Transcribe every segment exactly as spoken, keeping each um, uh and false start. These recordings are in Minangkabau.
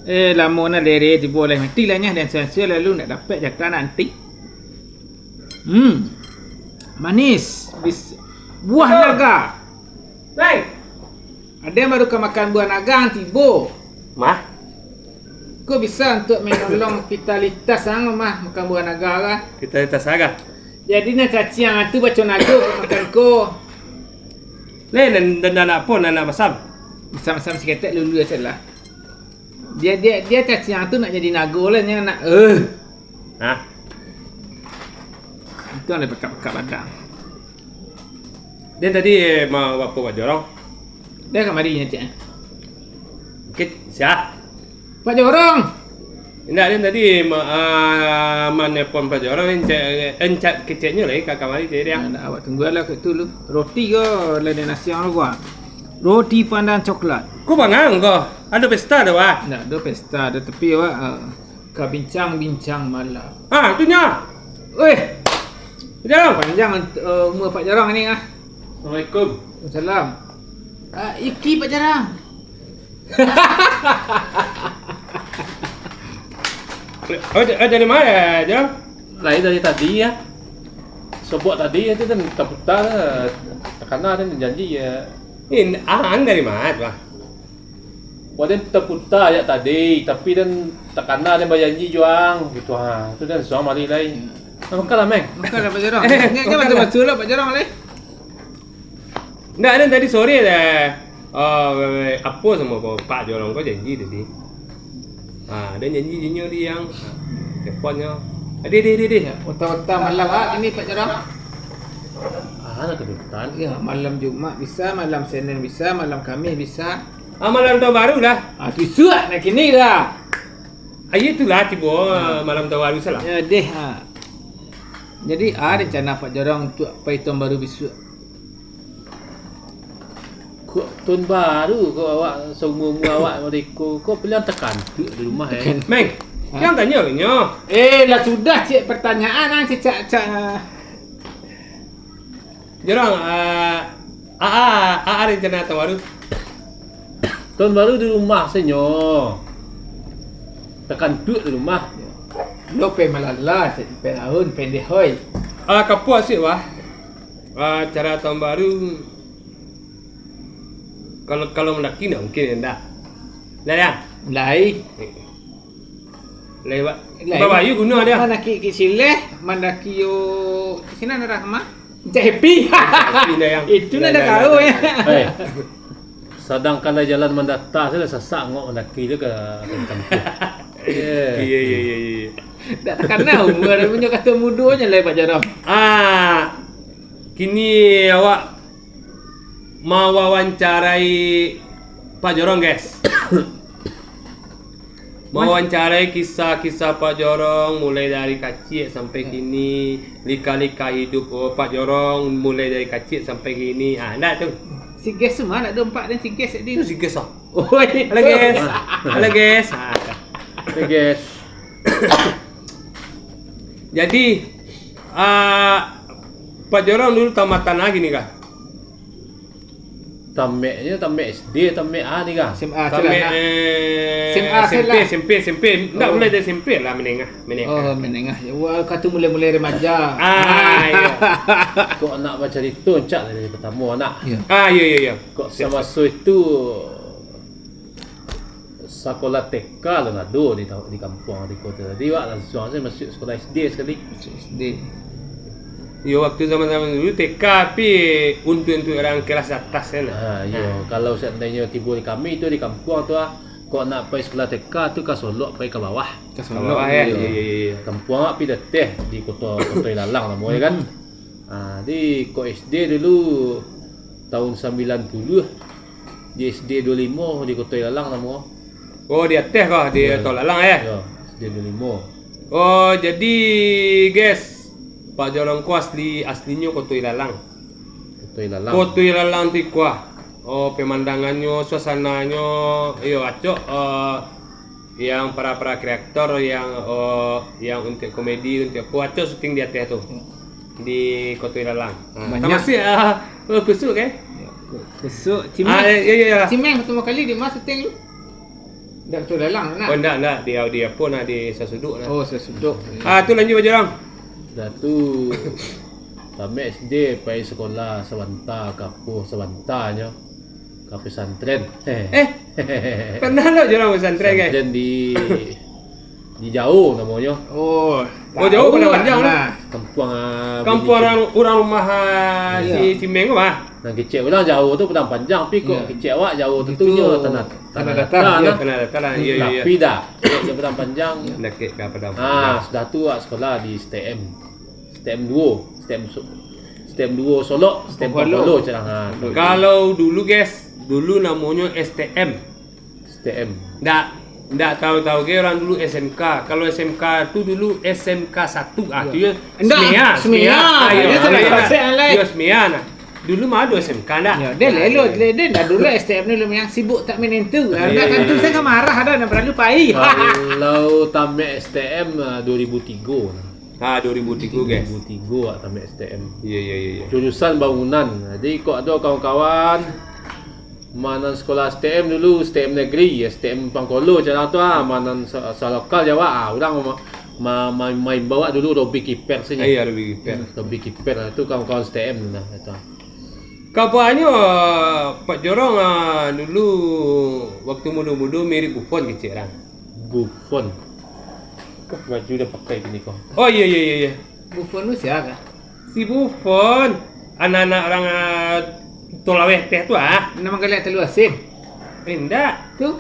Eh, lamo na lere tibo lai mati lah nyo, dan sensor lalu ndak dapek jatah nanti. Hmm. Manis. Bis-, buah naga. Hei. Ado yang baru ka makan buah naga tibo. Mah. Ko bisa untuak manolong vitalitas ang mah makan buah naga lah. Vitalitas naga. Jadi nan caciang tu baco nago makan ko. Leh, nan, nan, nan apo, nan nak masam? Masam-masam saketek lulu sajo lah. Dia, dia, dia caciang tu nak jadi nago lah, nyo nak, eh. Hah? Itu ada pekak-pekak badan. Dia tadi ma-, apo, Pak Jorong? Dia kamari nyo, cek. Oke, siap. Pak Jorong! Indak, dia tadi ma-, ah, manelpon Pak Jorong, dia cek, eh, cek keceknyo lai ka kamari, cek dia. Nah, nah, awak tunggu lah kat tu lu. Roti ko, lah dia nasi ang lu, ah. Roti pandang coklat. Ko bangang ko? Ado pesta dah, wah? Ndak ado pesta dah, tapi awak, ah, ka bincang-bincang malam. Ah, tu nyo. Weh. Jorong. Panjang, eh, umur Pak Jorong ni, ah. Assalamualaikum. Waalaikumsalam. Ah, iki Pak Jorong. Oh, da-, oh, dari mana, Jorong? Lai dari tadi, ya. Sobok tadi itu kan taputa, takana dan janji, ya. Ini, ah, ang dari mana, Pak? Wah, den taputa jak tadi, tapi den takana den bajanji jo ang, gitu ha. Tu den suang mari lai. Hmm. Nah, makanlah, Meng. Makanlah, Pak Jorong. Nyo, nyo makanlah. Batul-batul lah, Pak Jorong, lai. Ndak, den tadi sore lah. Oh, apo samo ko, Pak Jorong ko janji tadi. Ah, den janji jinyo di ang. Ah, teleponnyo. Ah, deh, deh, deh, deh. Ota-ota malam, ah, ini, Pak Jorong. Ah, nak kedutan. Ya, malam Jumat bisa, malam Senin bisa, malam Kamis bisa. Ah, malam tahun baru lah. Ah, bisuak nak kini lah. Ah, iyo itulah tibo, ah, malam tahun baru salah. Ya, deh, ah. Jadi, ah, rencana Pak Jorong untuak pai tahun baru bisuak? Kok tahun baru, kok awak saumur-umur awak mereka, kok pilihan tekantuk di rumah, eh? Meng, ah? Yang tanyo nyo. Eh, lah sudah cek pertanyaan, ang cecak-cak. Jorong, ah, ah, ah, ah, rencana tahun baru? Tahun baru di rumah senyo. Takantuk di rumah. Lo pe malala, pe laun, pendeh hoi. Ah, kapuas sih, wah. Ah, cara tahun baru, kalau, kalau mandaki ndak mungkin, ndak? Lah, ya? Lai. Lai, Pak. Lai. Babayu gunung dia. Mandaki ka Sileh, mandaki yo, sinan arah mah? Cak Happy. Cak Happy dah yang. Itu dah, dah, dah, kau, dah, ya. Dah. Hei. Sadangkan lah jalan mandata, sudah sasak ngok mandaki tu ka, ka tempat. Iya. Iya, iya, iya, iya. Ndak takana umur, punyo kato mudonyo lai, Pak Jorong. Ah, kini awak mawawancarai Pak Jorong, guys. Mawawancarai kisah-kisah Pak Jorong, mulai dari kaciak sampai kini, lika-lika hidup, oh, Pak Jorong, mulai dari kaciak sampai kini. Ah, ndak tu? Si Ges tu mah, ndak dompak dan si Ges tadi. Itu si Ges, ah. Oi. Halo, Ges. Halo, Ges. Ah. Halo, Ges. Jadi, ah, Pak Jorong dulu tamatan lagi nih, kah? Tameknyo, tamek S D, tamek A ni kah? S M A, tamek, eh, S M A, S M P, lah. S M P, S M P. Ndak, oh, mulai dari S M P lah, menengah, menengah. Oh, menengah. Ya, wah, katu mulai-mulai remaja. Ah, iya. Kok nak bacarito, cak dari pertamo, nak? Iya. Ah, iya, iya, iya. Kok samaso itu, sakolah T K lah ado di ta-, di kampuang di kota. Jadi, wak langsuang sajo masuak sakolah S D sakali. Masuak S D. Iyo, waktu zaman-zaman dulu T K tapi untuak-untuak urang kelas atas sajo lah. Ha, iyo. Ha. Kalau seandainyo tibo di kami tu, di kampuang tu, ah, kok nak pai sakolah T K tu ka Solok, pai ka bawah. Ka Solok, ka bawah, eh. Iyo. Iyo, iyo, iyo. Kampuang wak pi di ateh, di Koto, Koto Ilalang namo, ya kan? Mm-mm. Ha, di kok S D dulu tahun sambilan puluah. Di S D duo limo di Koto Ilalang namo. Oh, di ateh kah, di, iyo, Koto Ilalang, eh? Iyo, S D duo limo. Oh, jadi, guys, Pak Jorong ko asli, aslinyo Koto Ilalang. Koto Ilalang. Koto Ilalang ti kuah. Oh, pemandangannyo, suasananyo, iyo, acok, eh, yang para-para kreator yang, oh, yang untuak komedi, untuak apo, acok syuting di ateh tu. Di Koto Ilalang. Ha, banyak. Tamasuak, ah, oh, Kusuk, eh? Ya, Ku-, Kusuk. Cimeng. Ah, ya, ya, ya. Cimeng pertama kali di ma syuting tu? Dak tu dalang nak. Oh, ndak, ndak. Di, di apo nah, di Sasuduk nah. Oh, Sasuduk. Ah, tu lanjut, Pak Jorong. Dah tu, tamat S D, pai sekolah sabanta, ka apo sabanta nyo, ka pesantren. Eh, pernah lo Jorong pesantren, kan? Pesantren di, di Jauh namonyo. Oh, Oh, Jauh Padang Panjang lah. Kampuang, ah, Kampuang urang, urang rumah, ah, si Cimeng tu mah. Nan kecek urang Jauh tu Padang Panjang, tapi kok kecek awak Jauh tu, tu nyo Tanah, Tanah Datar, Datar, nah. Tanah Datar lah. Iyo, iyo, iyo. Tapi dah, kecek Padang Panjang. Dakek ka Padang Panjang. Ah, sudah tu awak sekolah di S T M. S T M duo, S T M so-, S T M duo Solok, S T M Pongkolo, Carangan. Kalau dulu, guys, dulu namonyo S T M. S T M. Ndak, ndak tahu-tahu ge urang dulu S M K. Kalau S M K tu dulu S M K satu, ah, tu yo. Ndak, Smea, Smea. Smea. Ah, yo, Smea. Yo, Smea nah. Dulu mah ado S M K ndak? Yo, deh, lelo, deh, deh, dah dulu S T M ni lumayan sibuk tak main itu. Ah, ndak tantu saya kan marah dah, nak berlalu pai. Kalau tamat S T M, ah, dua ribu tiga nah. Ah, dua ribu tiga, guys. Dua ribu tiga awak tamat S T M. Iya, iya, iya, iya. Jurusan bangunan. Jadi, kok ado kawan-kawan Manan sekolah S T M dulu, S T M negeri, S T M Pangkolo, cak tu ah, manan sa-, salokal jo awak, ah, urang ma-, ma-, ma-, maimbau awak dulu Robi Kiper sajo. Iya, Robi Kiper. Robi Kiper, ah, tu kawan-kawan S T M tu nah, kata. Kabanyo, Pak Jorong, ah, dulu waktu mudo-mudo mirip Buffon kecek urang. Buffon. Kok baju dah pakai kini ko? Oh, iya, iya, iya, iya. Buffon tu sia kah? Si Buffon, anak-anak urang, ah, Tolaweh teh tu ah. Nan manggaliak Talua Asin? Eh, indak. Tu?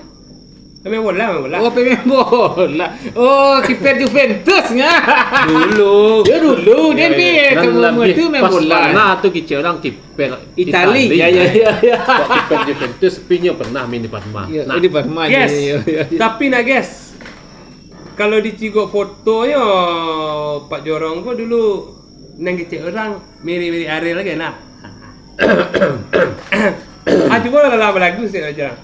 Pemain bola, pemain bola. Oh, pemain bola. Oh, kiper Juventus nya. Dulu. Yo, dulu. Yo, dia yo. Nan labiah tu main pas bola. Parma tu kecek urang kiper Itali. Itali. Ya, ya, ya, ya. Kok kiper Juventus, tapi nyo pernah main di Parma. Yo, nah. Di Parma. Yes. Ya, ya, ya, ya. Tapi nah, guys, kalau dicigok fotonyo, Pak Jorong ko dulu nan kecek urang mirip-mirip Ariel lagi nah. Ah, cubo lah, lah balagu sikit aja.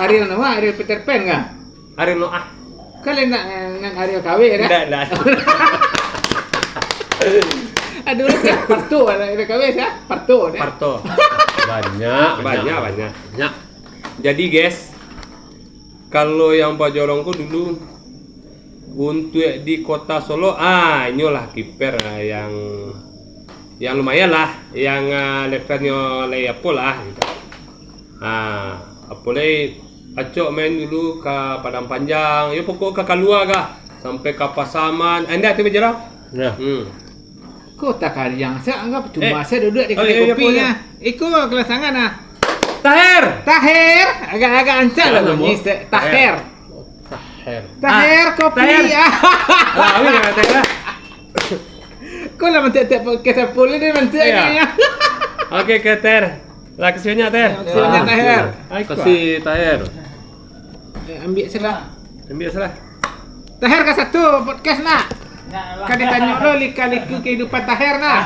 Ariel Noah, Ariel Peter Pan kah? Ariel Noah. Kan lain nak, nak Ariel K W dah? Ndak, ndak. Aduh, lah, Parto, Ariel K W sia? Parto, dah. Parto. Banyak, banyak, banyak. Banyak. Jadi, guys, kalau yang Pak Jorong ko dulu, untuak di Kota Solok, ah, inyolah kiper, ah, yang, yang lumayan lah, yang, ah, levelnyo lai apo lah, gitu. Ah, apo lai, acok main dulu ka Padang Panjang, yo pokok ka kalua kah, sampai ka Pasaman, ah, indak tu Pak Jorong? Ya. Hmm. Kota Kariang, sia anggap cuma sia duduk di kedai kopi nya. Iko kelas tangan ah. Taher. Taher, agak-agak ancak lah bunyi. Taher. Taher. Taher kopi. Taher. Ah. Lah, wih, Taher lah. Kau lah mantiak-tiak podcast apa ni, dia mantiak ni. Oke, oke, Taher. Lah, kasihannya, Taher. Kasihannya, Taher. Kasih, Taher. Eh, ambil salah. Ambil salah. Taher ka satu podcast nak. Nak lah. Ka ditanyo lo lika-liku kehidupan Taher nak.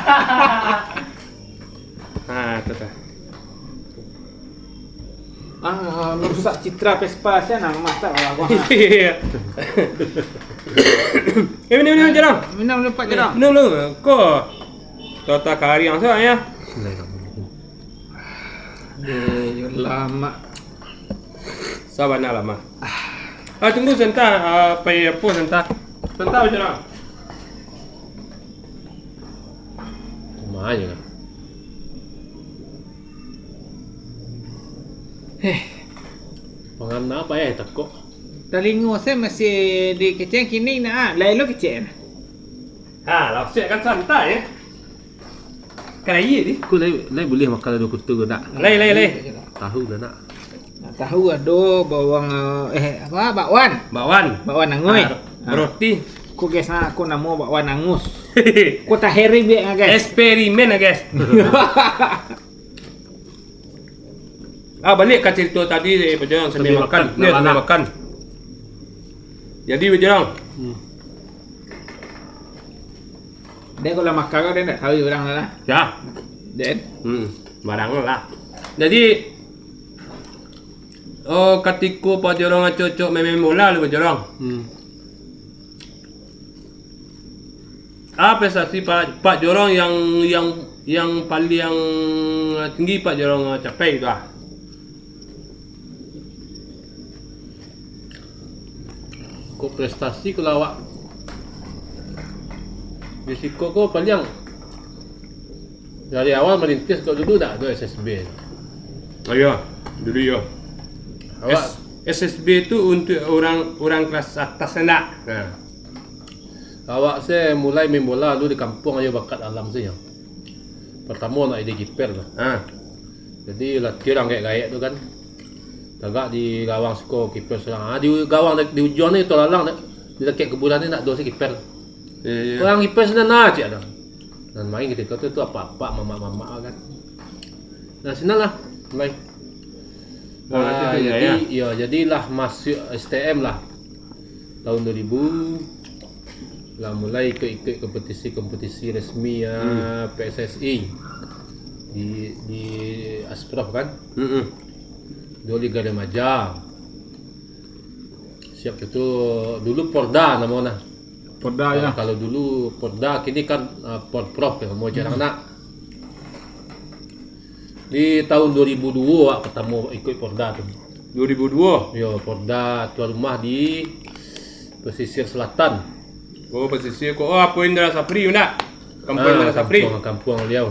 Ha, tu tu. Ah, merusak citra Vespa sia nak mata lah gua. Iya. Eh, minum, minum, Jorong. Minum dulu, Pak Jorong. Minum dulu. Ko. Tota kariang sia ya. Deh, yo lama. Sabana lama. Ah, tunggu santa, ah, pai apo santa? Santa macam mana? Rumah aja lah. Eh. Pangan apa ya takok? Talingo saya masih di kecek kini nak, ah, lai lo kecek. Ha, lapsek kan santai, eh. Kan aia di. Ko lai, lai buliah makan ado kutu ko nak? Lai, lai, lai. Tahu lah nak. Nah, tahu ado bawang, eh, apa, bakwan. Bakwan. Bakwan angus. Ah, roti. Ko guys, nah, ko namo bakwan angus. Ko taheri biak, guys. Eksperimen, guys. Ah, baliak ka carito tadi, eh, Bajorang, sambil makan. Sambil makan. Yo, sambil makan. Jadi, Bajorang. Hmm. Dia kalau makan ko, dia ndak tahu urang lah. Ya. Den. Hmm, barang lah. Jadi, oh, katiko Bajorang acok-acok main-main bola lu, Bajorang. Hmm. Ah, prestasi Pak, Pak Jorong yang, yang, yang paling tinggi Pak Jorong capai tu ah. Kok prestasi kalau awak di siko ko paliang dari awal marintis kok dulu dak ado S S B. Oh, iyo, dulu iyo. Awak S-, S S B tu untuk orang, orang kelas atas ndak? Nah. Awak se mulai main bola dulu di kampuang ayo bakat alam se nyo. Pertamo nak jadi kiper tu. Ha. Jadi latihan gaek-gaek tu kan. Tagak di gawang siko kiper surang. Ah, di gawang di ujuang ni tolalang di dakek kuburan ni nak doa si kiper. Iyo, iyo. Orang kiper sinan nah cik ado. Nan main ketika tu, tu apak-apak, mamak-mamak kan. Nah, sinan lah mulai. Oh, nanti Ah, tu jadi, ya. Iyo, jadilah masuk S T M lah. Tahun dua ribu, lah mulai ikut-ikut kompetisi-kompetisi resmi ya, Hmm. P S S I. Di, di Asprof kan. Mm-mm. Dua Liga Remaja. Siap tu, tu dulu Porda namo nah. Porda, ya. Kalau dulu Porda, kini kan, ah, Porprov ya, mau jarang Hmm. nak. Di tahun dua ribu dua awak pertamo ikut Porda tu. Dua ribu dua? Yo, Porda tuan rumah di Pesisir Selatan. Oh, Pesisir ko. Oh, apo Indra Sapri tu ndak? Kampuang Ah, Indra Sapri. Kampuang, kampuang beliau.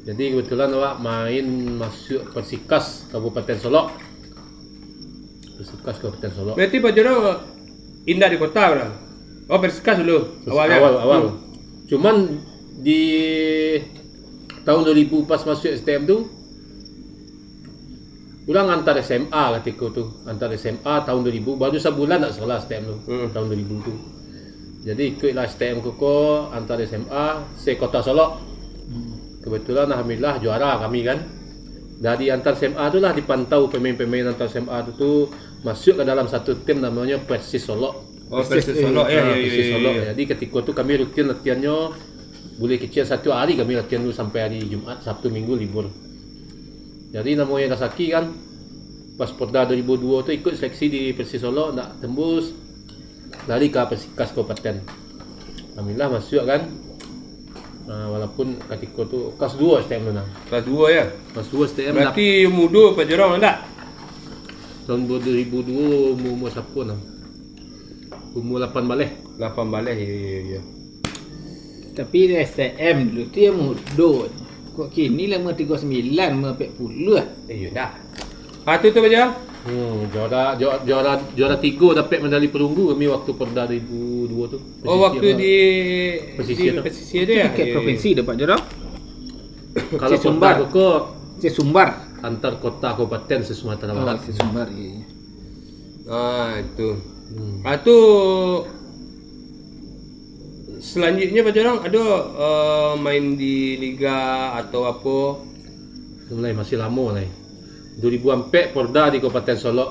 Jadi kebetulan awak main masuk Persikas Kabupaten Solok. Persikas Kabupaten Solok. Berarti Pak Jorong indak di kota, bro? Oh, Persikas dulu, Terus awalnya. awal, awal. Hmm. Cuman di tahun dua ribu pas masuk S T M tu, urang antar S M A katiko tu. Antar S M A tahun dua ribu, baru sabulan nak salah S T M tu, Hmm. tahun dua ribu tu. Jadi, ikuiklah S T M ko, ko antar S M A se-Kota Solok. Hmm. Kebetulan, alhamdulillah, juara kami kan. Dari antar S M A tu lah dipantau pemain-pemain antar S M A tu, tu masuk ke dalam satu tim namanya Persis Solok. Oh, Persis Persis, Solok, eh, ya, ah, ya, Persis ya, ya, Solok. ya. Jadi, ketika tu kami rutin latihannya, boleh kecil satu hari kami latihan tu sampai hari Jumat, Sabtu, Minggu libur. Jadi, namanya rasaki kan, pas Porda dua ribu dua tu ikut seleksi di Persis Solok, ndak tembus, lari ka Persikas Kabupaten. Alhamdulillah masuk kan. Ah, walaupun katiko tu kelas dua S T M tu nah. Kelas dua ya? Kelas dua S T M Berarti mudo Pak Jorong ndak? Tahun dua ribu dua umur-umur sapo nah? Umur lapan baleh. Lapan baleh, ya, ya, ya. Tapi S T M dulu tu ya mudo. Kok kini lah umur tigo sembilan, umur empat puluh lah. Eh, iyo dah. Ah, tu, tu, Pak Jorong. Hmm, juara, juara, juara, juara tigo dapek medali perunggu kami waktu Porda dua ribu dua tu. Oh, Pesisir waktu lah. di, Pesisir di tu. Pesisir tu ya? Dekat Ya, ya. provinsi dah, Pak Jorong? Kalau Cik Sumbar. Porda tu kok Cik Sumbar. antar kota kabupaten se-Sumatera Oh, Barat. Cik Sumbar, iya, iya. Ah, itu. Hmm. Ah, tu selanjutnya Pak Jorong ado, eh, main di liga atau apo? Mulai masih lamo lai. Dua ribu ampek Porda di Kabupaten Solok.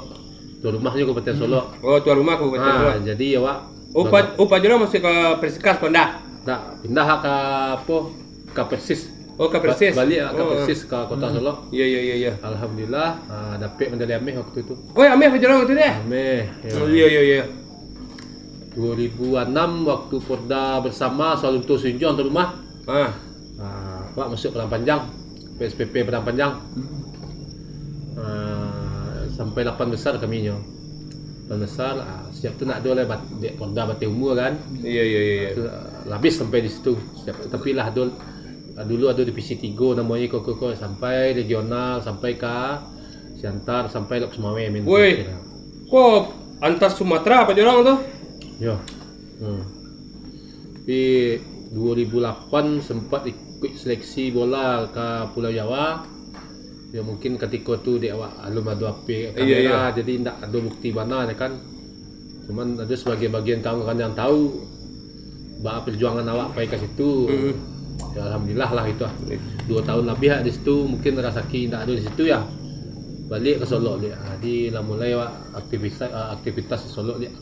Tuan rumahnyo Kabupaten Hmm. Solok. Oh, tuan rumah Kabupaten Ah, Solok. jadi awak Oh, Pak, oh, Pak Jorong masuk ka Persikas ko ndak? Ndak, pindah ka apo? Ka Persis. Oh, ka Ba-, Persis. balik ka Oh. Persis, ka Kota Hmm. Solok. Iya, iya, iya, iya. Alhamdulillah, ah, dapek medali ameh waktu tu. Oh, ameh Pak Jorong waktu tu, eh? Ameh, ya. Oh, iya, iya, iya. Dua ribu anam waktu Porda bersama Sualunto Sunjuang tuan rumah. Ah. Ah, awak masuk Padang Panjang, P S P P Padang Panjang. Hmm. Ah, sampai lapan besar kami nyo. Lapan besar, ah, siap tu nak ado lah bat-, dek Porda bateh umur kan. Iya, iya, iya, iya. Tu, ah, labih sampai di situ. Siap tu, tapi lah ado, ah, dulu ado divisi tigo namonyo ko, ko, ko, sampai regional, sampai ka Siantar, sampai Lok Sumawe main Woi, tu. Ko antar Sumatera Pak Jorong tu? Yo. Hmm. Di dua ribu lapan sempat ikut seleksi bola ka Pulau Jawa. Ya, mungkin katiko tu dek awak alun ado H P Iya, kamera, iya. jadi ndak ado bukti bana ya kan. Cuman ado sebagian-bagian kawan-kawan yang tahu, baa perjuangan awak pai ka situ. Mm-mm. Ya, alhamdulillah lah itu ah. Iya. Dua tahun labiah di situ, mungkin rasaki ndak ado di situ ya. Baliak ka Solok liak. Ah, jadi lah mulai awak aktivitas, ah, aktivitas di Solok liak.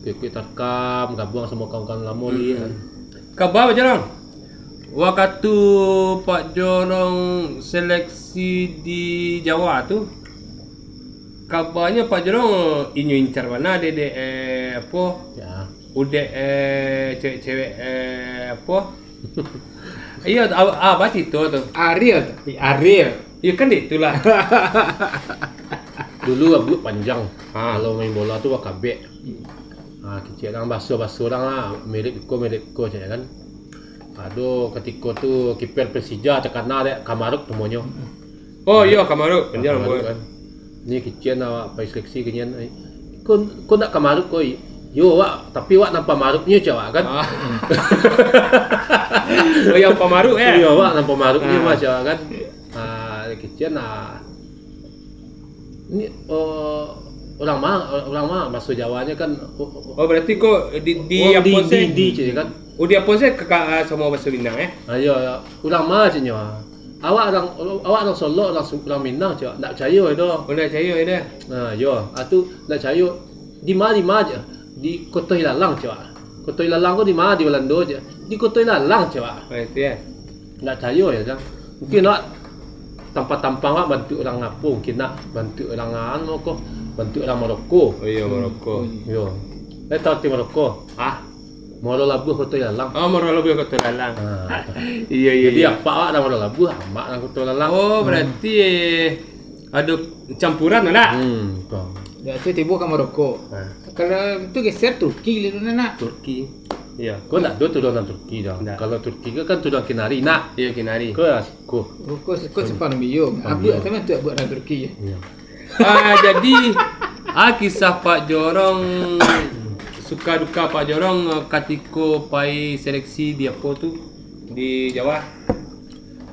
Ikut-ikut tarkam, gabuang samo kawan-kawan lamo Hmm. liak. Kaba Pak Jorong? Wakatu Pak Jorong seleksi di Jawa tu, kabanyo Pak Jorong inyo incar bana dek, dek, eh, apo? Ya. Udek, eh, cewek-cewek, eh, apo? Iyo, a-, apa cerita tu? Ariel, tapi Ariel. Ya kan itulah. Dulu rambut panjang. Ha. Kalau main bola tu bakabek. Ha, kecek urang baso-baso urang lah, mirip iko, mirip iko, cak kan. Ado katiko tu kiper Persija takana dek Kamaruk namonyo. Oh, iyo, Kamaruk, panjang Kamaruk rambut. Kan. Ni kecek awak pai seleksi kenyan. Ko, ko ndak Kamaruk ko? Yo, awak, tapi awak nan pamaruknyo, cak awak kan. Ah. Oh, yang pamaruk, eh? Iyo, awak nan pamaruknyo, ah, mah, cak awak kan. Ah, kecek, ah, ni, oh, urang ma, urang ma, baso Jawanyo kan, oh, oh, oh. Oh, berarti ko di, di, oh, di, Apo di, Seh? Di, cak kan. Oh, di Apo Seh ka, ka, ah, samo baso Minang, eh? Ah, iyo, iyo. Urang ma, caknyo. Awak urang, awak urang Solok, urang Su-, urang Minang, cak. Ndak picayo itu. Oh, ndak picayo itu. Ah, iyo. Ah, tu ndak picayo. Di ma, di ma, cak. Di Koto Ilalang, cak. Koto Ilalang ko di ma, di Walando, cak. Di Koto Ilalang, cak. Oh, itu, ya. Ndak picayo, ya, kan. Mungkin awak tampang-tampang awak bantuak urang apo, mungkin nak bantuak urang anu ko, bantuak urang Maroko. Oh, iyo, Maroko. Iyo. Eh, tahu arti Maroko? Ah, Muaro Labuah Koto Ilalang. Oh, Muaro Labuah Koto Ilalang. Ah. Iyo, iyo, iyo. Jadi, apak awak nan Muaro Labuah, amak nan Koto Ilalang. Oh, berarti ado campuran lah. Hmm, betul. Dak tu tibo ka Maroko. Ah. Kalau tu geser Turki dulu, nak. Turki. Iyo. Ko ndak ado turunan Turki dah. Ndak. Kalau Turki ko kan turunan Kinari, nak. Iyo, Kinari. Ko lah siko. Ko, ko, ko Spanyol. Spanyol. Abuak kan tu, abuak urang Turki. Iyo. Ah, jadi, ah, kisah Pak Jorong, suka duka Pak Jorong, ah, katiko pai seleksi di apo tu, di Jawa?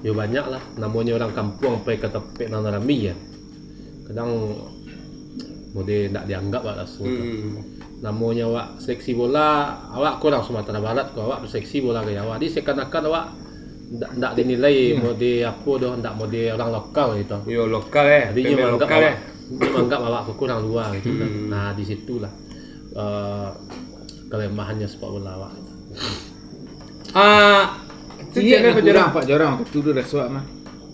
Yo, banyak lah, namonyo urang kampuang pai ka tampek nan rami, ya. Kadang mode ndak dianggap lah raso tu. Hmm. Namonyo awak seleksi bola, awak ko urang Sumatera Barat ko, awak seleksi bola ka Jawa. Jadi, seakan-akan awak ndak, ndak dinilai, hmm, mode apo doh, ndak mode urang lokal gitu. Yo, lokal, eh. Jadi, nyo pemain manganggap lokal, awak, eh, nyo manganggap awak ko urang lua gitu kan. Hmm. Nah, di situlah, eh, kelemahannyo sepak bola awak. Ah, tu ciek cak lah kurang, Pak Jorong, tu dulu dah suak mah.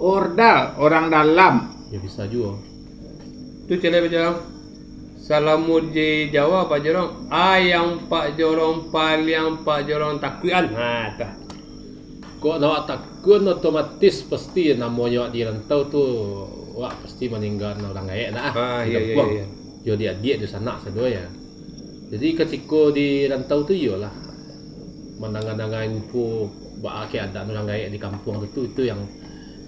Ordal, orang dalam. Ya, bisa juo. Tu cek lai, Pak Jorong. Salamo di Jawa, Pak Jorong, a yang Pak Jorong paliang Pak Jorong takuikan. Ha, tah. Kok awak takuikan, otomatis pasti namonyo awak di rantau tu, awak pasti maninggakan urang gaek dah, ah, di kampuang. Iyo, iyo, iyo. Yo, di adiak, di sanak sado ya. Jadi, katiko di rantau tu, iyolah, mandanga-danga info baa keadaan urang gaek di kampuang tu, tu, itu yang,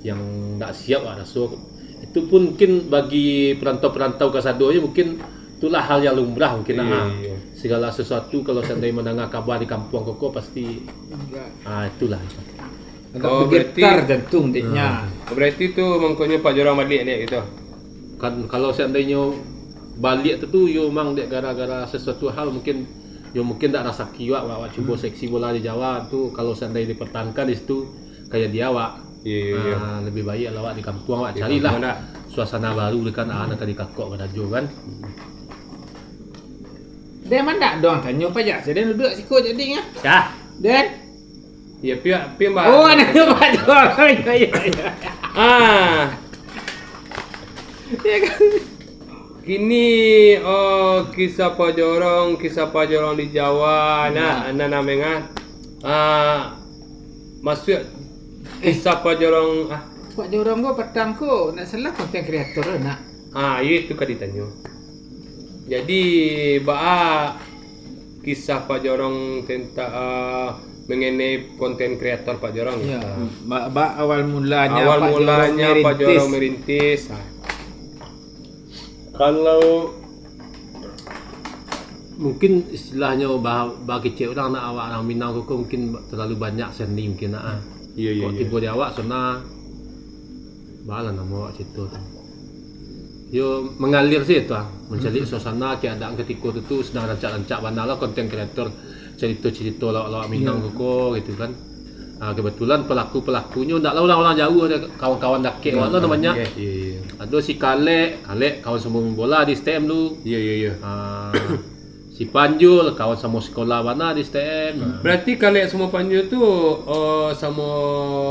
yang ndak siap lah raso. Itu pun mungkin bagi perantau-perantau kasadonyo, mungkin itulah hal yang lumrah mungkin, iyo, ah, iyo. Segala sesuatu kalau seandai mandanga kaba di kampuang koko, pasti, ah, itulah itu. Agak bergetar jantung deknya. Ah. Oh, berarti tu mangkonyo Pak Jorong baliak dek gitu? Kan, kalau seandainyo baliak tu, tu yo memang dek gara-gara sesuatu hal mungkin, yo mungkin dak rasaki awak, awak, awak cubo, hmm, seleksi bola di Jawa tu, kalau seandai dipertahankan di situ, kayak di awak. Iyo, iyo, iyo. Ah, lebih baik lah awak di kampuang, awak carilah suasana baru kan, ah, nak dikakok karajo kan. Di kampuang dak? Den mandak doang tanyo pajak, sadang duduak siko jadi ngah. Dah. Den. Ya, pi, pi, Mbak. Oh, anak Pak Jorong. Ya, ya, ya. Ah. Ya kan? Kini, oh, kisah Pak Jorong, kisah Pak Jorong di Jawa, nah, nah, nah, mengah. Ah, masuk kisah Pak Jorong, ah. Pak Jorong ko patang ko, ndak salah konten kreator lah, nak. Ah, iyo itu ka ditanyo. Jadi, baa kisah Pak Jorong tentang, ah, mengenai konten kreator Pak Jorong? Ya, ah. Ba, ba awal mulanya Pak Jorong merintis. Awal mulanya Pak Jorong merintis. Ah. Kalau mungkin istilahnyo ba, bakecek urang nak awak urang Minang ko, ko mungkin terlalu banyak seni mungkin nak, ah. Iyo, iyo, iyo. Kok tibo di awak, sona, baa lah namo awak cerito tu. Yo, mengalir sajo tu, ah. Mencari suasana, keadaan katiko tu, tu sedang rancak-rancak bana lah konten kreator. Carito-carito lawak-lawak Minang ko, ko, gitu kan. Ah, kebetulan pelaku-pelakunyo ndak lah urang-urang jauah, kawan-kawan dakek awak lah namonyo. Iyo, iyo. Ado si Kalek, Kalek kawan samo main bola di S T M dulu. Iyo, iyo, iyo. Ah, si Panjul kawan samo sekolah bana di S T M. Berarti Kalek samo Panjul tu, eh, samo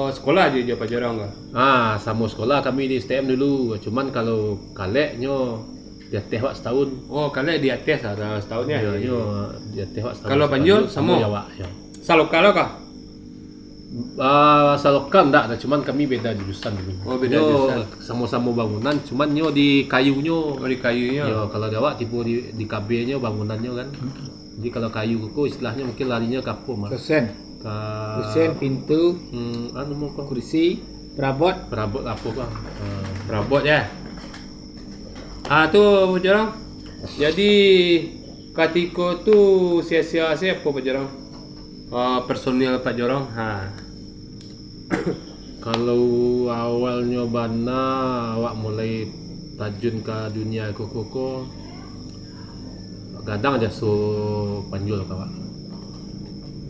sekolah jo, jo Pak Jorong ko? Ah, samo sekolah kami di S T M dulu. Cuman kalau Kalek nyo di ateh awak setahun. Oh, Kalek di ateh sa-, setahun, ya? Iyo, nyo di ateh awak setahun. Kalau si Panjul samo? Samo jo awak, yo. Salokal kah? Ah, Saloka ndak ada, cuman kami beda jurusan dulu. Oh, beda Nyo jurusan. Samo-samo bangunan, cuman nyo di kayunyo. Oh, di kayunyo. Yo, kalau di awak tibo di, di K B-nyo bangunannyo kan. Jadi kalau kayu ko istilahnyo mungkin larinyo ka apo mah? Kusen. Ka Kusen, pintu, Hmm, anu mo ko? Kursi, perabot. Perabot apo ko? Ah, Perabot ya. Ah tu Pak Jorong. Jadi katiko tu sia-sia siapo Pak Jorong? Ah, personil Pak Jorong. Ha. Kalau awalnyo bana awak mulai tajun ka dunia ko ko ko gadang jaso panjul ka awak.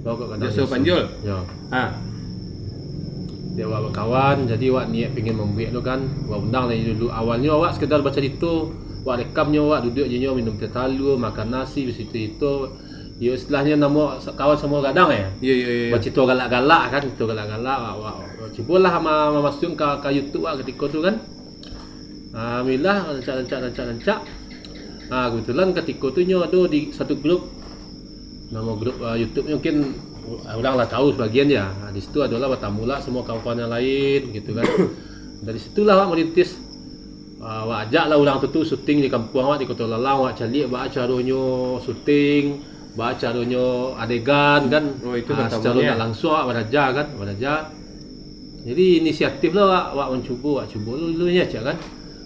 Awak gadang Jaso panjul? Yo. Ha. Dia awak bakawan, jadi awak niat pengen mambuek tu kan. Awak undang dari dulu. Awalnyo awak sekedar bacarito, awak rekamnyo, awak duduak je nyo minum teh talua, makan nasi, bacarito-carito. Yo istilahnyo namo kawan samo gadang ya. Yo yo yo. Bacarito galak-galak kan, carito galak-galak. Awak, awak, awak cubolah ma- mamasuak ka, ka YouTube awak katiko tu kan. Alhamdulillah, rancak-rancak, rancak-rancak. Ah, kebetulan katiko tu nyo ado di satu grup. Namo grup ah, YouTube nyo mungkin ah, urang lah tahu sebagian ya. Ah, di situ adolah batamu lah semua kawan-kawan yang lain gitu kan. Dari situlah awak merintis. Ah, awak ajak lah urang tu tu syuting di kampuang awak di Koto Lalang, awak caliak baa caronyo syuting, baa caronyo adegan kan. Oh, itu Ah, batamu secara ya? Tak langsung awak baraja kan, baraja. Jadi inisiatif lah awak, awak mancubo, awak cubo dulu, dulu nya cak kan.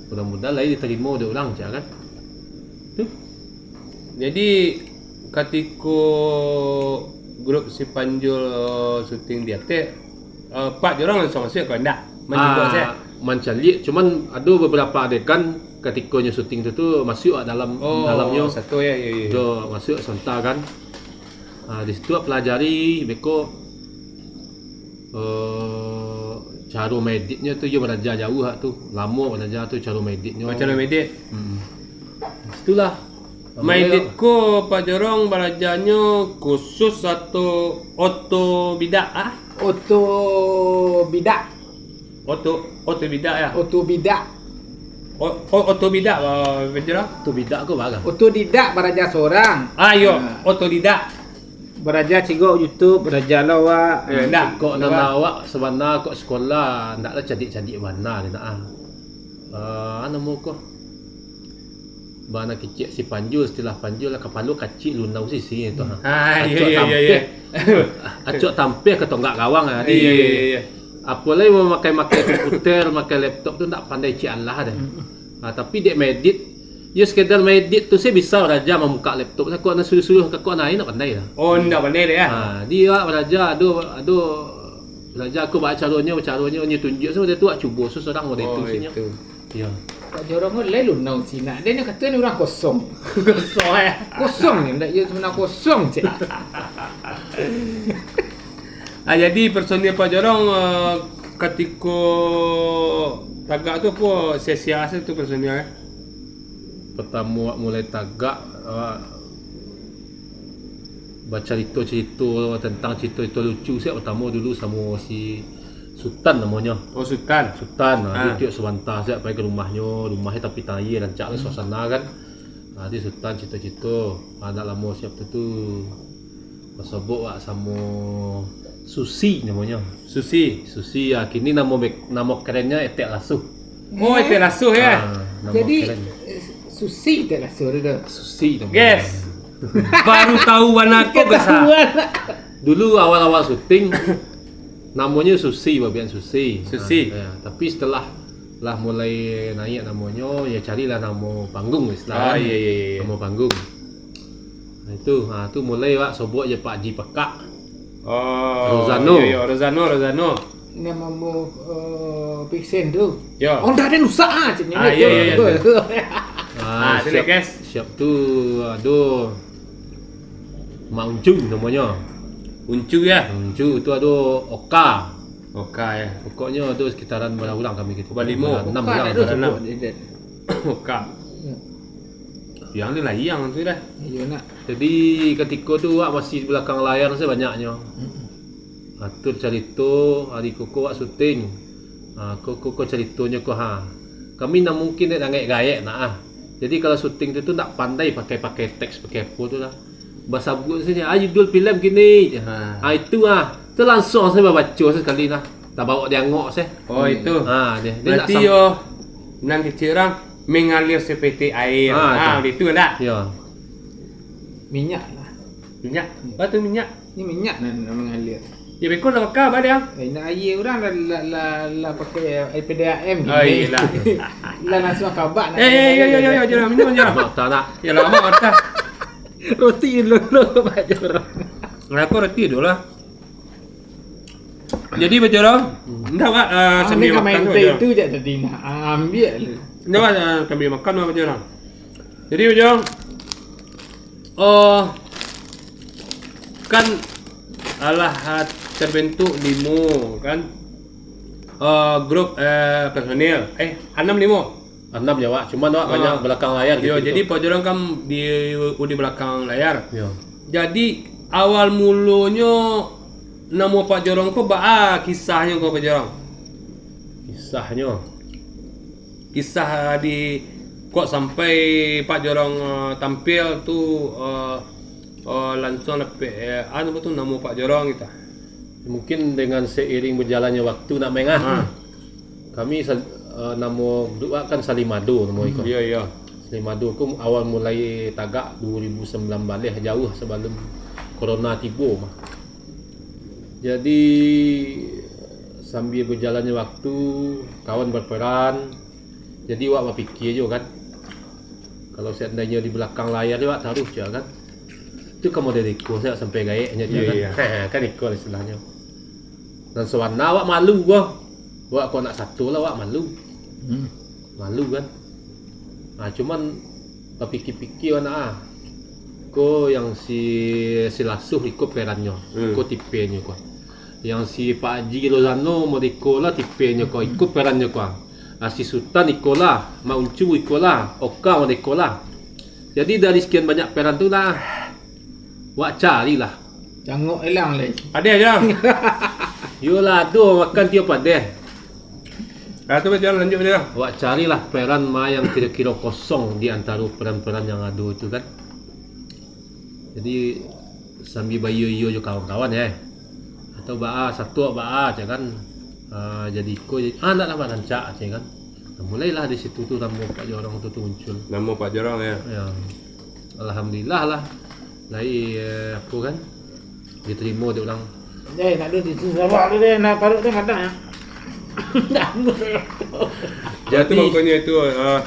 Mudah-mudahan lah diterima dek urang cak kan. Tu. Jadi katiko grup si Panjul syuting di ateh, uh, Pak Jorong langsung masuk ke ndak? Mancubo Ah, saya. Mancaliak, cuman ado beberapa adegan katiko nyo syuting tu tu masuk dalam Oh, dalamnyo. Satu ya, ya, ya. Ado masuk sebentar kan. Ah, di situ awak pelajari beko eh caro maeditnyo tu yo baraja jauah tu. Lamo baraja tu caro maeditnyo. Macam mana edit? Hmm. Situlah. Maedit ko Pak Jorong barajanyo khusus atau oto bidak ah? Oto bidak. Oto oto bidak ya. Oto bidak. O, o, oto bidak uh, Pak Jorong. Tu bidak ko barang. Oto didak baraja sorang. Ah yo, Ah. Oto didak. Baraja cigok YouTube, baraja lo awak. Eh, ndak. Kok nan awak sabana kok sekolah ndak lah cadik-cadik bana ni nak ah. Ah, namo ko? Bana kicik si Panjul, istilah Panjul lah kapalo kacik lunau sisi tu ha. Ah, iya, Acok iya, iya, tampeh. iya. Acok tampeh ka tonggak gawang ah. Iya, iya, iya. Apo lai mamakai makai komputer, makai laptop tu ndak pandai cik alah dah. Ah, tapi dek maedit, yo sekedar maedit tu saya bisa baraja mambuka laptop. Kok nak suruh-suruh kok nak nak pandai lah. Oh, ndak pandai deh ya. Ha, di awak baraja ado ado baraja aku baa caronyo, caronyo nyo tunjuk so tu awak cubo sesorang model Oh, tu sinyo. Itu. Ya. Pak Jorong ko lai lunau Cina. Dia nyo kata ni urang kosong. Kosong eh. Kosong ni, ndak yo sebenarnya kosong cek. Ah, jadi personil Pak Jorong uh, katiko tagak tu apa sia-sia asa tu personil eh? Pertamo awak mulai tagak awak bacarito-carito tentang carito-carito lucu siap pertamo dulu samo si Sutan namonyo. Oh Sutan. Sutan, ha, Ah. dia tiok sabanta siap pai ka rumahnyo, rumahnyo tapi tayie rancak lah suasana kan. Ha, dia Sutan carito-carito, ha, ndak lamo siap tu tu. Basobok wak samo Susi namonyo. Susi. Susi ya, kini namo bek- namo kerennyo Etek Lasuh. Oh, Etek Lasuh ya. Ha, namo Jadi keren. Susi tak lah suruh tu. Susi namonyo. Guys. Baru tahu warna kau besar. Dulu awal-awal syuting namonyo Susi, Babian Susi. Susi. Ha, ya, tapi setelah lah mulai naik namonyo, ya carilah namo panggung istilah. Ah, Kan. iya, iya, iya. Namo panggung. Nah, itu, ha tu mulai wak sobok je Pak Haji Pekak. Oh. Rozano. Iya, iya, Rozano, Rozano. Nama mu uh, Pixen tu. Ya. Oh, dah ada nusak ah caknya. Ah, iya, iya, iya. Ah, Ah, sini, siap, guys. Siap tu ado Mak Uncu namonyo. Uncu ya. Uncu tu ado Oka. Oka ya. Pokoknyo ado sekitaran berapa orang kami gitu. Berlimo. Enam Bukan orang. ada Berlimo. sebut dia. Oka. Yang tu lah yang tu dah. Iya nak. Jadi katiko tu wak masih belakang layar saja banyaknyo. Atur carito, hari koko wak syuting. Ha, koko ko caritonyo ko ha. Kami nak mungkin nak gaek-gaek nak ah. Jadi kalau syuting tu tu nak pandai pakai-pakai teks pakai apa tu lah. Basabuik saja, ah judul filem kini. Ha. Ha itu ah. Tu langsuang sajo babaco sakali nah. Tabaok di angok se. Oh, itu. Ha, dia, dia nak berarti sam- yo, nan kecil urang mengalir seperti air. Ha, ha, tu. Itu ndak? Yo. Minyak lah. Minyak? Apa tu minyak? Ni minyak nan, nan mengalir. Ya, beko lah bakar, Bang, dia. Eh, nak air urang lah, lah, lah, lah pakai air P D A M gini. Oh, iyalah. Lah langsuang kabak nak. Eh, eh, yo, yo, yo, yo, jangan minum, jangan. Mak tak nak. Ya, lama, Mak tak. Roti dulu, Pak Jorong. Nah, aku roti dulu lah. Jadi, Pak Jorong, hmm, ndak, Pak, eh, ah, sambil makan tu, Pak Jorong. Itu je tadi nak ambil lu. Ndak, Pak, eh, sambil makan, Pak Jorong. Jadi, Pak Jorong, oh, kan alah, ah, terbentuk limo, kan? Eh, grup, eh, personil. Eh, anam limo? Anam ya, Wak. Cuman, Wak, banyak belakang layar gitu. Yo, jadi Pak Jorong kan di, di belakang layar. Yo. Jadi, awal mulonyo namo Pak Jorong ko baa kisahnyo ko, Pak Jorong? Kisahnyo? Kisah di kok sampai Pak Jorong, eh, tampil tu, eh, eh, langsuang dapek, eh, anu tu namo Pak Jorong gitu. Mungkin dengan seiring berjalannya waktu nak mengah. Ha. Kami sa-, eh, namo grup kan Salimado namo iko. Iyo, iyo. Salimado ko awal mulai tagak dua ribu sambilan baleh, jauah sabalum corona tibo mah. Jadi, sambia bajalannyo waktu, kawan baparan, jadi awak bapikia juo kan, kalau seandainyo di balakang layar tu awak taruih juo kan, tu ka model iko sajo sampai gaeknyo tu kan. Iyo, iyo. Ha, kan iko istilahnyo. Nan sabana awak malu ko. Awak kok nak sato lah awak malu. Hmm. Malu kan. Nah, cuman bapikia-pikia awak nak ah. Ko yang si, si Lasuh iko perannyo, hmm, iko tipenyo ko. Yang si Pak Haji Lozano model iko lah tipenyo ko, iko perannyo ko. Ah, si Sutan iko lah, Mak Uncu iko lah, Oka model iko lah. Jadi dari sekian banyak peran tu lah, wak carilah. Cangok ilang lai. Padeh aja. Yolah, aduh, makan tiap padeh. Dah tu, Bang, lanjut aja. Wak carilah peran ma yang kiro-kiro kosong di antaro peran-peran yang ado itu kan. Jadi, sambil baiyo-iyo jo kawan-kawan, ya. Atau baa, satu baa, cak kan. Ah, jadi iko, jadi, ah, ndak lah, Bang, rancak, cak kan. Nah, mulailah di situ tu namo Pak Jorong tu, tu muncul. Namo Pak Jorong, ya? Ya. Alhamdulillah lah. Lai, eh, apo kan? Diterimo dek urang. Eh, nak dulu di sini, sabar tu deh, nak parut tu kadang, ya. Jadi, makanya itu, eh,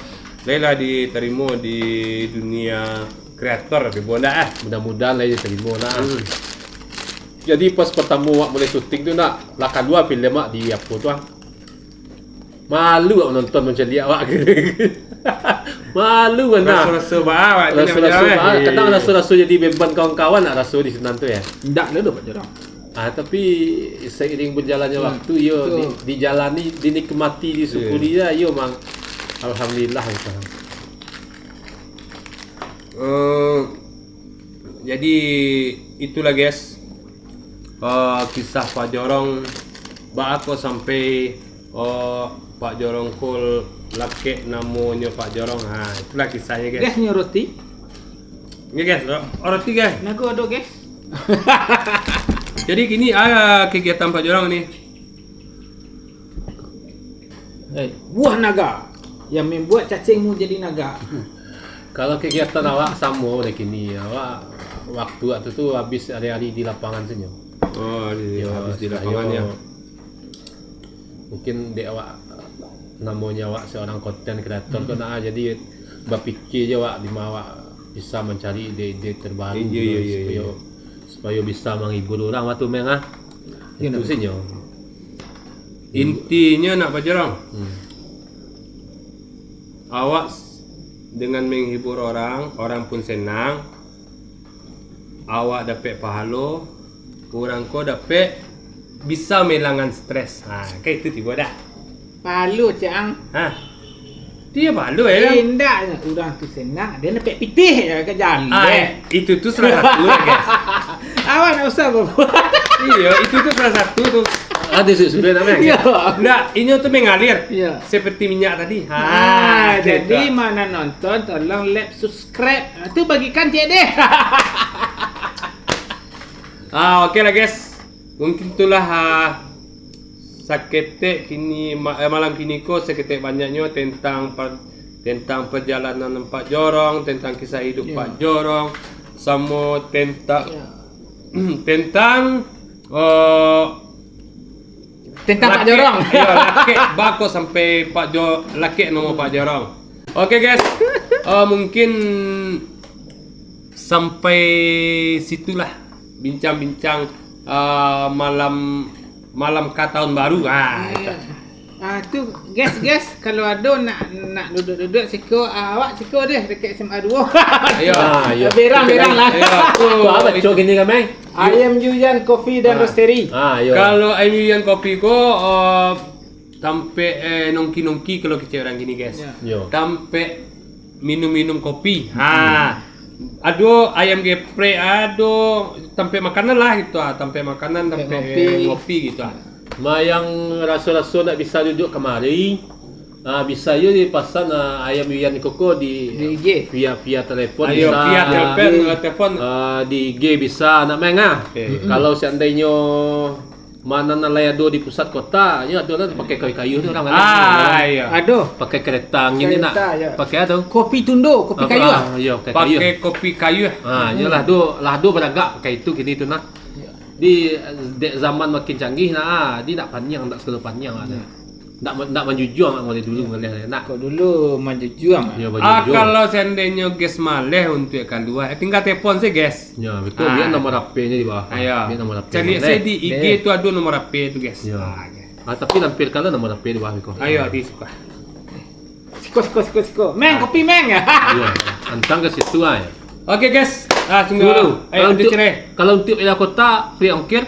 lai lah diterimo di dunia kreator, tapi bukan dah, eh. Mudah-mudahan lai diterimo lah. Hmm. Jadi, pas pertamo wak mulai syuting tu, nak, lah kalua filem wak di apo tu, ah. Malu awak nonton mancaliak awak. Malu kan, nah. Raso-raso baa awak tu. Raso-raso baa. Kadang raso-raso jadi beban kawan-kawan nak raso di sinan tu, ya. Indak lah tu, Pak Jorong. Ah, tapi seiring berjalannya waktu, yo, di-, dijalani, dinikmati, disyukuri ya, yo, mang. Alhamdulillah, gitu. Eh, jadi, itulah, guys, eh, kisah Pak Jorong, baa kok sampai, eh, Pak Jorong ko lakek namonyo Pak Jorong. Ha, itulah kisahnyo, guys. Guys, nyo roti. Ni, guys, ro-, roti, guys. Nago ado, guys. Jadi, kini, ah, kegiatan Pak Jorong ni. Eh, buah naga yang membuat cacingmu jadi naga. Kalau kegiatan awak samo dek kini, awak waktu waktu tu habis hari-hari di lapangan sajo. Oh, iya, habis di lapangan, ya. Mungkin dek awak, namonyo awak seorang konten kreator tu, nah, jadi bapikia je awak di ma awak bisa mancari ide-ide terbaru gitu, iya, iya, supayo, iya, supayo bisa manghibur urang waktu mengah. Iya, itu sih nyo. Intinyo nak Pak Jorong. Hmm. Awak s-, dengan menghibur orang, orang pun senang. Awak dapek pahalo, urang ko dapek bisa mailangkan stres. Ha, kan itu tibo dah. Pahalo, Cang. Ha. Dia pahalo, ya, kan? Indak, urang tu senang, dia dapek pitih je ka jalan. Ah, eh, itu tu salah satu lah, guys. Awak nak usah babuek. Iya, itu tu salah satu tu. Ada sih sebenarnya. Iya. Ndak, inyo tu mengalir. Iya. Seperti minyak tadi. Ha, nah, gitu. Jadi mana nonton, tolong like, subscribe. Ah, tu bagikan cek deh. Ah, oke lah, guys. Mungkin itulah, ah, saketek kini, ma-, eh, malam kini ko saketek banyaknyo tentang pa-, tentang perjalanan Pak Jorong, tentang kisah hidup Pak Jorong, samo tentang, tentang, eh, Tentang Pak Jorong. Iyo, lakek bako sampai Pak Jo-, lakek namo Pak Jorong. Oke, guys. Eh, mungkin sampai situlah bincang-bincang, eh, malam, malam ka tahun baru. Ah, itu. Ah, tu, guys, guys, kalau ado nak, nak duduk-duduk siko, ah, awak siko deh, dekat S M A dua. Iyo. Ah, iyo. Berang, berang lah. Iyo, tu. Tu apo, cok, kini kami? Ayam Yuyan Coffee dan Roastery. Ah, iyo. Kalau Ayam Yuyan Coffee ko, eh, tampek, eh, nongki-nongki kalau kecek urang kini, guys. Yo. Tampek minum-minum kopi. Ha. Ado ayam geprek, ado tampek makanan lah gitu ah, tampek makanan, tampek ngopi gitu ah. Ma yang raso-raso ndak bisa duduk kamari, ah, bisa yo dipasan, ah, ayam Yuyan koko di via, via telepon. Ayo, bisa. Via telepon, telepon. Ah, di I G bisa, nak main ah. Oke. Kalau seandainyo ma nan lai ado di pusat kota, yo ado lah pakai kayu-kayu tu urang. Ah, iyo. Ado. Pakai kereta angin ni nak. Kereta, yo. Pakai ado. Kopi tundo, kopi kayu ah. Iyo, pakai kayu. Pakai kopi kayu. Ah, iyolah, do, lah do baragak pakai itu kini tu nah. Di, dek zaman makin canggih nah, ah, di ndak paniang, ndak sagalo paniang lah. Ndak ma-, ndak manjujuang lah model dulu ngaleh lah, nak. Kok dulu manjujuang? Yo, manjujuang. Ah, kalau seandainyo gas maleh untuak kalua, eh, tingga telepon se, gas. Yo, betul. Biar nomor H P-nyo di bawah. Ayo. Biar nomor H P. Cari se di I G tu ado nomor H P tu, gas. Yo. Ah, tapi lampirkan lah nomor H P di bawah ko. Ayo, di suka. Siko, siko, siko, siko. Meng, kopi, Meng. Iyo. Antang ka situ ai. Oke, guys. Ah, sungguh. Tunggu dulu. Ayo, kalau untuak, kalau untuak daerah kota, free ongkir?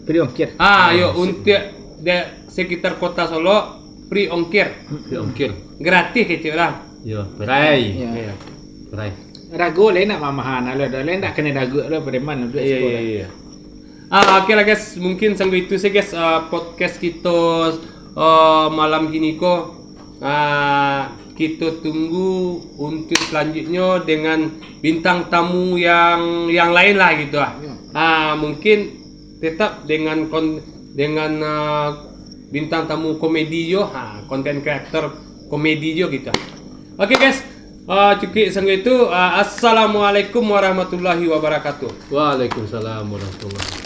Free ongkir. Ah, yo, untuak de-, sekitar Kota Solok, free ongkir. Free ongkir. Gratis kecek lah. Yo, free. Iyo. Free. Rago lai nak mamahan, alah, dah lai nak kanai rago lah, preman, duit. Iyo, siko iyo, lah. Iyo. Ah, oke lah, guys, mungkin sanggup itu saja, guys, ah, podcast kito, ah, malam kini ko. Ah, kito tunggu untuak selanjutnyo dengan bintang tamu yang, yang lain lah gitu ah. Yo. Ah, mungkin tetap dengan kon-, dengan, ah, bintang tamu komedi jo, ha, content creator komedi jo gitu ah. Oke, guys, ah, cukup sanggup itu. Ah, assalamualaikum warahmatullahi wabarakatuh. Waalaikumsalam warahmatullahi wabarakatuh.